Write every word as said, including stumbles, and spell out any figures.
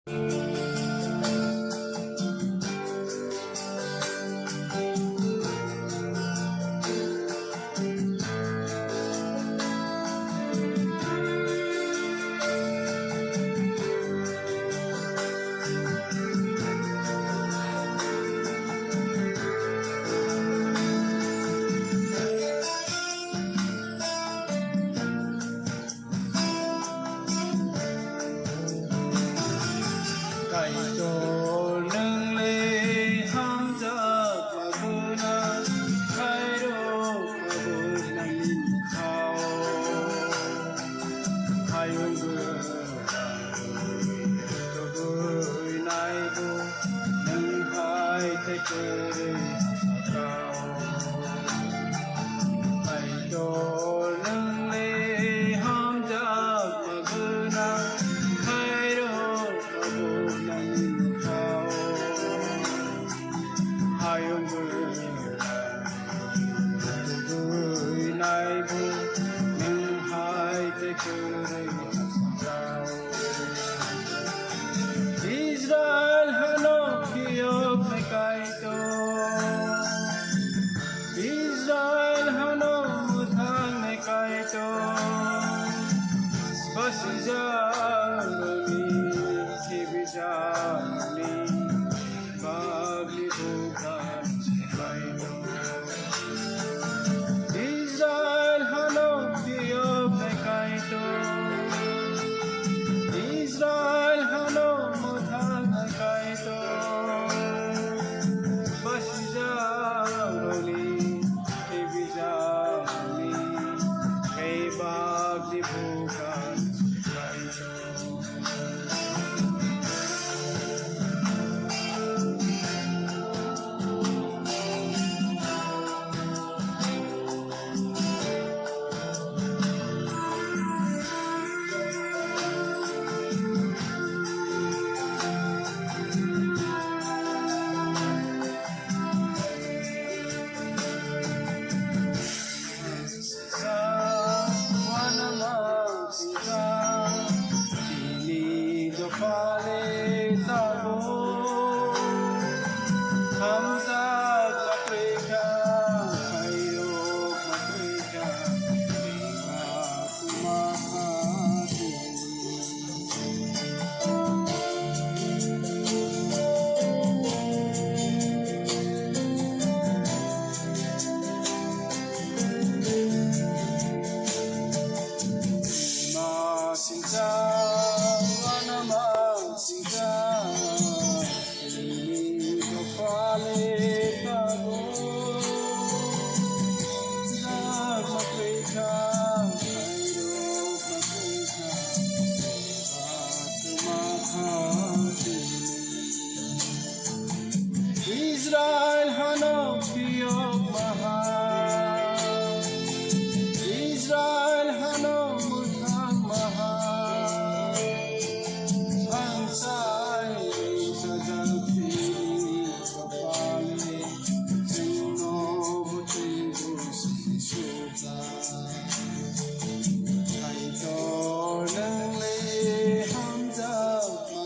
Kaitor nwng le hamjakma gwnang, khairokma gwnang ni mokha-o. Hayung gwnang tubui naibo nwng hai tei kwrwi sakha-o. Kaitor nwng le hamjakma gwnang, khairokma gwnang ni mokha-o. Hayung gwnang tubui naibo nwng hai tei kwrwi sakha-o. Israel hano phiyoknai Kaitor, Israel hano mwthangnai Kaitor, basijakrokni, sibijakrokni bagwi bukha Israel hano phiyoknai Kaitor, Israel hano mwthangnai Kaitor, basijakrokni, sibijakrokni, khe bagwi bukha Israel. Chini dophani tabuk hamjakma kwrwikha, khairokma kwrwikha, bebak ma kha tini. Ma singcha, wana ma singcha. Nini dophani tabuk hamjakma kwrwikha, khairokma kwrwikha, bebak ma kha tini. Israel hano phiyokma ha, Israel hano mwthangma ha, ang sai sajak tini. Kapale chwngno bwtwi bwswk sukha. Kaitor nwng le hamjakma